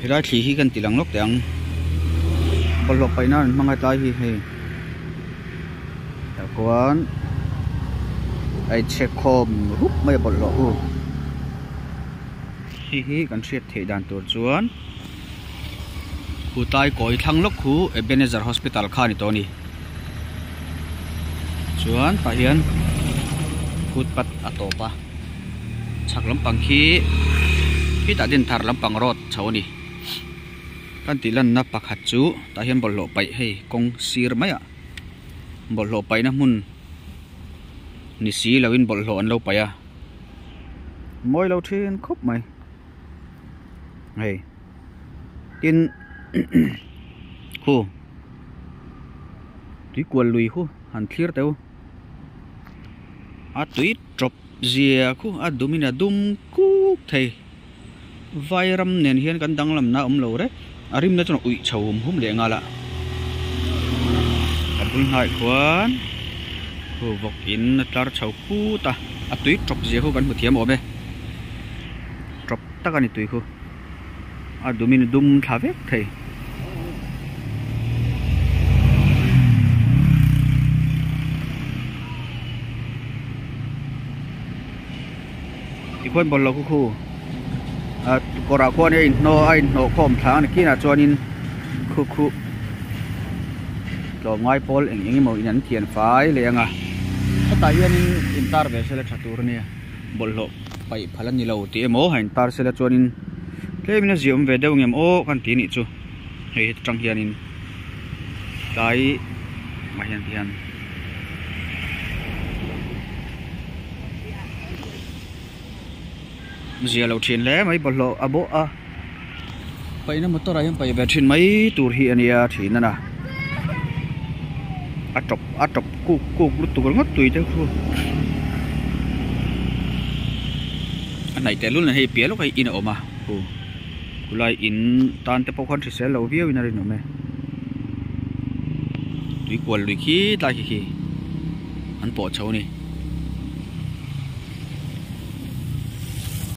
Helai thli hi kan ti lang lawk teh ang bawlhhlawh paih nan an hmang a tlai hi hei tah khuan a inchhek khawm rup mai a bawlhhlawh hu hei hi kan hriat theih dan tur chuan khu tlai kawi thlang lawk khu Ebenezer hospital kha a ni tawh a ni chuan tah hian footpath a tawp a. Chhak lampang khi khitah Dinthar lampang road chho a ni. Kan tih lanna pakhat chu tah hian bawlhhlawh paih hei kawng sir maiah bawlhhlawh paihna hmun ni si loin bawlhhlawh an lo paih a, mawi lo thin khawp mai hei tin khu tuikual lui khu han thlir teh u a tui tawp. Zia khu a dumin a dum kuk thei. Vairam nen hian kan danglamna a awm lo reng. A rimna chuan a uih chho hum hum leh nghal a. A bul hnaiah khuan khu vawk in a tlar chho phut a. A tui tawp zia khu kan hmu thiam awm e. Tawp tak a ni tui khu. A dumin a dum thla vek thei. Tikhuan bawlhlo khu khu a kawrah khuan a inhnaw a inhnawh khawm thla a ni kinah chuanin khu khu tlawmngai pawl eng eng emaw in an thian fai leh ang a hetah hianin intar ve sela tha tur a nia bawlhhlawh. Paih phal a ni lo tih emaw ha intar sela chuanin tlemin a ziah awm ve deuh ngem aw kan ti anih chu hei heta tang hianin tlai ah hian ti hian zia lo thin hle mai bawlhhlawh a bawh a paihna motor ah hian paih ve thin mai tur hi a nia thin a na a tawp a tawp kuk kuk lutuk ringawt tui te khu a hnaih teh lul nen hei piah lawk ah in a awm a khu khulai in tan te pawh khuan hrisel lo viau in a rinawm e tui kual lui khi tlai khi khi an pawh chho a ni.